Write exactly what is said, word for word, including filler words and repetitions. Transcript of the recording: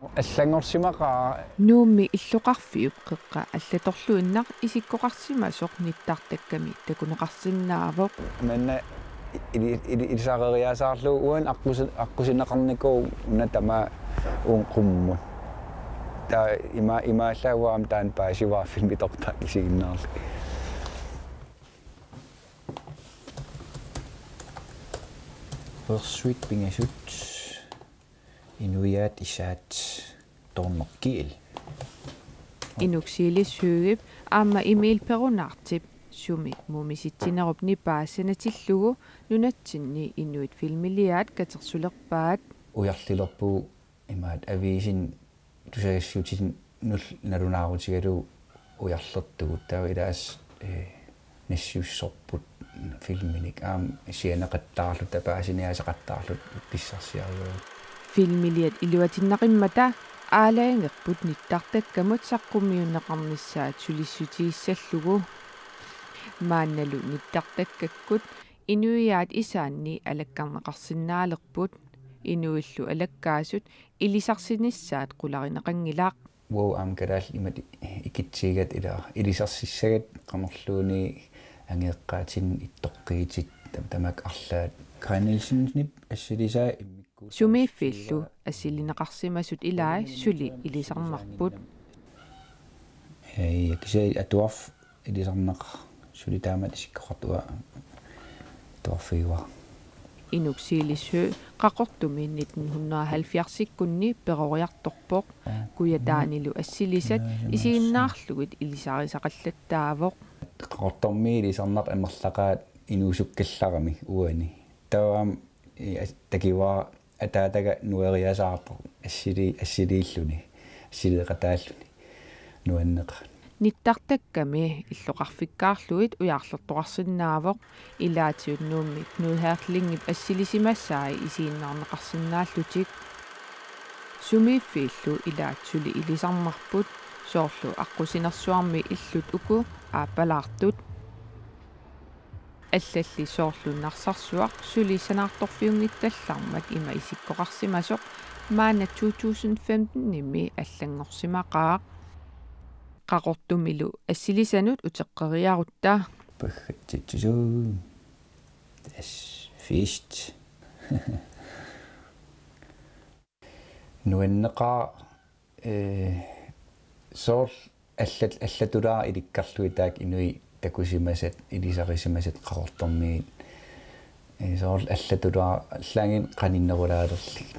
Allanngorsimaqaaq. Nuummi illoqarfiup qeqqa allatorluinnaq isikkoqarsimasoq nittartakkami takuneqarsinnaavoq. Manna ili- ili- ilisareriasaarlugu uani aqqusi- aqqusineqarnikuuvoq una tamaat uunga qummut. Taava ima- imaallaat uanga aamma taanna paasivara filmitortaaq isiginnaarlugu. Uersuit pingasut. Inuiaat isaat Tornok Kiel. Inuk Silis Høeghip aamma Emil Perunaartip sumi mumisitsinerup nipaa sanatillugu nunatsinni inuit filmiliaat katersulerpaat. Ujarlilerpugut imaattoq aviisini tusagassutinnullu nalunaarutigalugu ujarlertugut, taava ilaasa, eh, nassiussorput filminik aamma sianeqattaarluta paasiniaasaqattaarluta pissarsiarigalugu. Filmiliat iluatinnaqimmata aalajangerput nittartakkamut saqqummiunneqarnissaat sulissutigissallugu. Maannalu nittartakkakkut inuiaat isaanni alakkarneqarsinnaalerput. Inuillu alakkaasut ilisarsinissaat qularineqanngilaq. Uagut aamma kalaallit imatut ikitsigigatta ila ilisarsissagatta qanorluunniit angajoqqaatinik ittoqqiitit tam- tamakku arlaat. Kaj Nielsenip assilisaa immikkuuttut. Sumiiffiillu assilineqarsimasut ilaat suli ilisarnarput. Ei, kisianni atuarfik ilisarnaqaaq suli taamatut isikkoqartoq uanga atuarfigaara. Inuk Silis Høegh Qaqortumi nitten hundrede og halvfjerdsikkunni peroriartorpoq. Kujataanilu assilisat isiginnaarlugit ilisarisaqallattaavoq. Qaqortormiit ilisarnartut amerlaqaat inuusukkallarami uani. Taava aamma, eh, as- takivara ataataga nueriasaarpoq assili- assiliilluni, assiliiqataalluni nuanneqaaq. Nittartakkami illoqarfikkaarlugit ujarlertoqarsinnaavoq, ilaatigut Nuummi Knud Hertlingip assilisimasai isiginnaarneqarsinnaallutik. Sumiiffiillu ilaat suli ilisarnarput, soorlu aqqusinersuarmi illut uku aappalaartut. Allalli soorlu Narsarsuaq suli sanaartorfiunngitsallarmat ima isikkoqarsimasoq maanna to tusind femtenimi allanngorsimaqaaq. Qaqortumilu assilisanut uteqqeriarutta. Paggatsitsisu. Tassa fest. Nuanneqaaq, eh, soorlu allat- allatulaaq ilikkarlugit taakku inuit takusimasat, ilisarisimasat Qaqortormiit. Eh, soorlu allatulaaq allaanngilaq qaninnerulaalerlugit.